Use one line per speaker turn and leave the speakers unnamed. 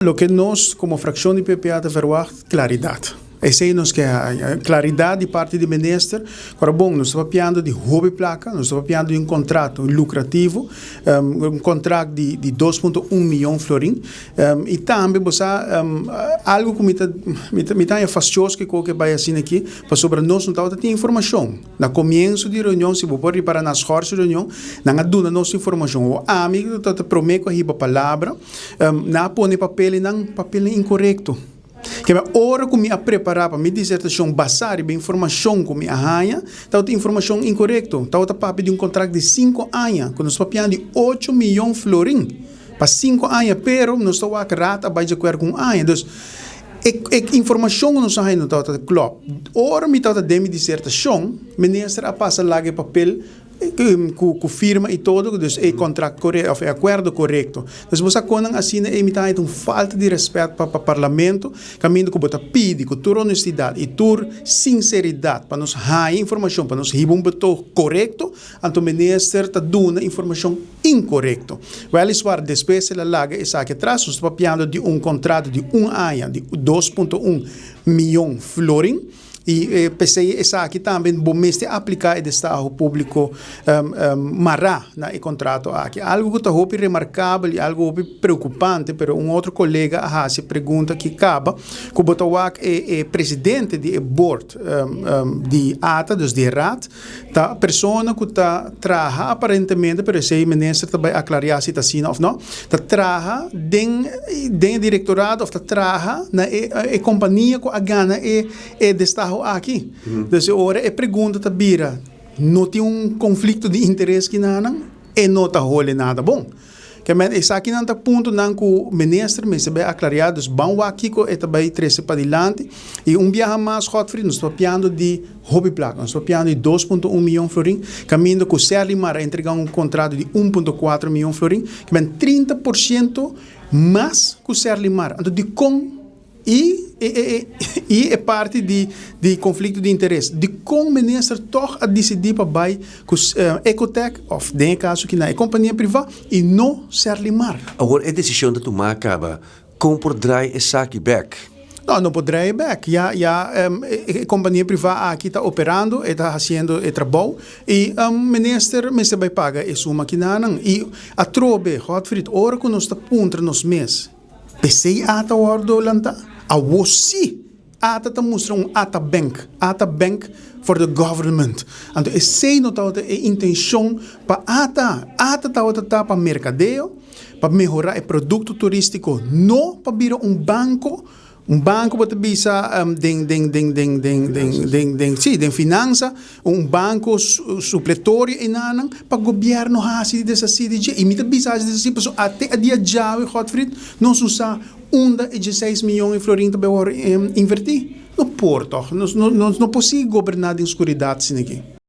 Loke nos komo frakshon di PPA ta verwagt, klaridat. Esei nos ke haña, klaridat di parti di minister. Ora bon, nos ta papiando di hopi plaka, nos ta papiando di un kontrato lukrativo, un kontrakt di 2.1 mion florin. I tambe bo sa algu ku mi ta mi ta haña fastios ku e koke bai asina aki, pasobra nos no tabata tin informashon. Na komienso di reunion, si bo por ripara na schors reunion, nan a duna nos informashon. Awor ami ku ta promé ku a hiba palabra, Nan a pone papelnan, papelnan inkorekto. Keme ora ku mi a prepará pa mi disertashon basá riba informashon ku mi a haña, tabata informashon inkorekto. Tabata papia di un kontrakt di sinku aña, ku nos papiando di 8 mion florin pa 5 aña, pero nos ta wak raad a bai di akuerdo ku un aña. Dus, e informashon ku nos a haña no tabata klòp. Ora mi tabata den mi disertashon, minister a pasa laga e papel ku firma i todo, dus e kontrakt korekto òf e akuerdo korekto. Dus bo sa konan asina ei mi ta haña ta un falta di rèspèt pa parlamento, kaminda ku bo ta pidi ku tur honestidat i tur sinseridat pa nos haña informashon, pa nos hiba un betoog korekto, anto minister ta duna informashon inkorekto. Weliswaar despues el a laga esaki atras, nos ta papiando di un kontrato di un aña di 2.1 mion florin, i p'esei esaki tambe bo mester apliká e destaho públiko mará na e kontrato aki. Algu ku ta hopi remarkabel i algu hopi preokupante, pero un otro kolega a hasi e pregunta aki kaba, ku bo ta wak e presidente di e board di ATA, dus di e raad, ta persona ku ta traha aparentemente, pero esei minister ta bai aklariá si ta asina òf no, ta traha den e direktorado òf ta traha na e kompania ku a gana e destaho aki. Dus e ora e pregunta ta bira, no tin un konflikto di interes kinanan? E no ta hole nada bon. Ke men esakinan ta puntonan ku minister mester bai aklariá, dus ban wak kiko e ta bai trese padilanti. I un biaha mas, Godfried, nos ta papiando di hopi plaka, nos ta papiando di 2.1 mion florin, kaminda ku Serlimar a entregá un kontrato di 1.4 mion florin, ke men 30% mas ku Serlimar. Anto dikon i e parti di konflikto di interes? Dikon minister tòg a disidí pa bai ku Ecotech òf den e kaso aki na e kompania privá i no Serlimar?
Awor e desishon ta tumá kaba, kon por drai esaki bèk?
No, no por drai bèk. Ya e kompania privá aki ta operando, e ta hasiendo e trabou i minister mester bai paga e suma kinanan. I atrobe, Godfried, ora ku nos ta puntra nos mes, p'esei ATA wòrdu lantá? Awor sí, ATA ta mustra un ATA Bank, ATA Bank for the government. Anto esei no tabata e intenshon pa ATA. ATA tabata ta pa merkadeo, pa mehorá e produkto turístiko, no pa bira un banko. Un banko bo ta bisa den, sí, den finansa, un banko supletorio einan pa gobièrnu hasi di deshasí di dje. I mi ta bisa hasi deshasí pasobra te a dia djawe, Godfried, nos no sa unda e 16 mion di florin ta bai wòrdu invertí. No por tòg, nos no por sigui goberná den skuridat asina aki.